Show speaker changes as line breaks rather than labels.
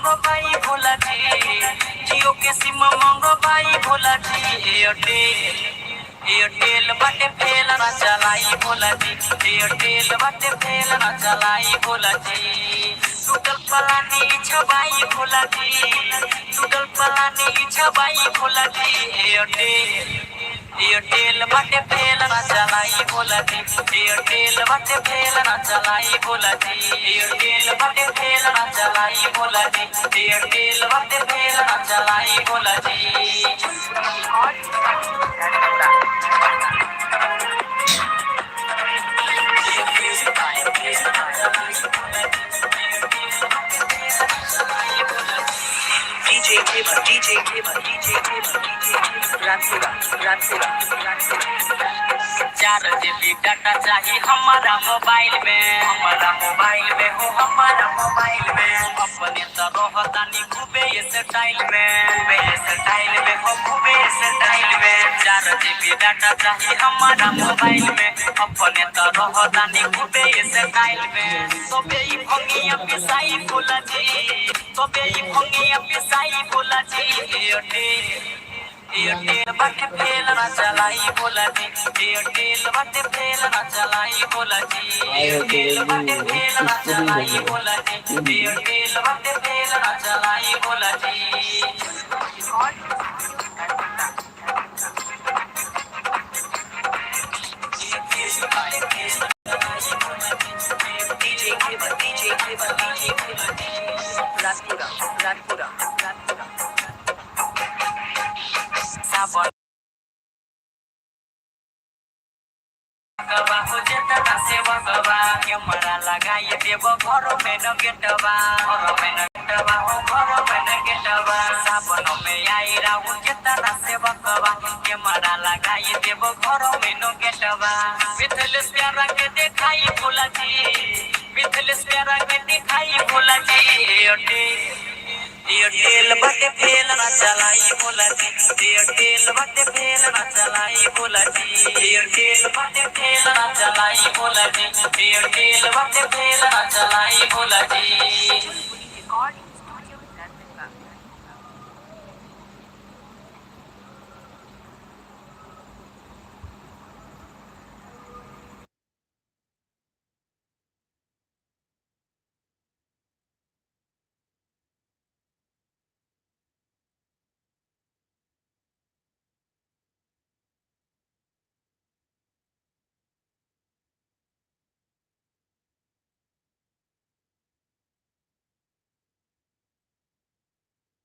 मंगवाई भोला जी, जियो के सिम मंगवाई भोला जी। एयरटेल एयरटेल बाटे फेल ना चलाई भोला जी, एयरटेल बाटे फेल ना चलाई भोला जी। टूटल पलानी छबाई भोला जी, टूटल पलानी छबाई भोला जी। एयरटेल एयरटेल बाटे फेल ना चलाई भोला जी, एयरटेल बाटे फेल ना चलाई भोला जी। एयरटेल बाटे फेल ना चलाई भोला जी, एयरटेल बाटे फेल ना चलाई Bhola ji.
DJ Keba, DJ Keba, DJ Keba, DJ Keba, Rampura, Rampura, Rampura.
4 GB data चाहिए हमारा मोबाइल में, हमारा मोबाइल में हो, हमारा मोबाइल में। अपने तो रहतानी खूबे स्टाइल में, खूबे स्टाइल में हो, खूबे स्टाइल में। 4 जीबी डाटा चाहिए हमारा मोबाइल में, अपने तो रहतानी खूबे स्टाइल में। तबे ई भंगिया पिसाई भोला जी, तबे ई भंगिया पिसाई भोला जी। एयरटेल एयरटेल बाटे फेल ना चलाई भोला जी, एयरटेल बाटे फेल ना चलाई भोला जी। एयरटेल बाटे फेल ना चलाई भोला जी, एयरटेल बाटे फेल ना चलाई Bhola ji.
DJ Keba, DJ Keba, DJ Keba, Rampura, Rampura, Rampura.
सावन गवा हो जेतना सेवकवा, कैमरा लगाई देव घर में न गेटवा, घर में न गेटवा हो, घर में न गेटवा। सावन में आई राहुल जेतना सेवकवा, कैमरा लगाई देव घर में न गेटवा। मिथिलेश प्यारा के देखाई भोला जी, मिथिलेश प्यारा के देखाई भोला जी। एयरटेल एयरटेल बाटे फेल ना चलाई भोला जी, एयरटेल बाटे फेल ना चलाई भोला जी। एयरटेल बाटे फेल ना चलाई भोला जी, एयरटेल बाटे फेल ना चलाई भोला जी।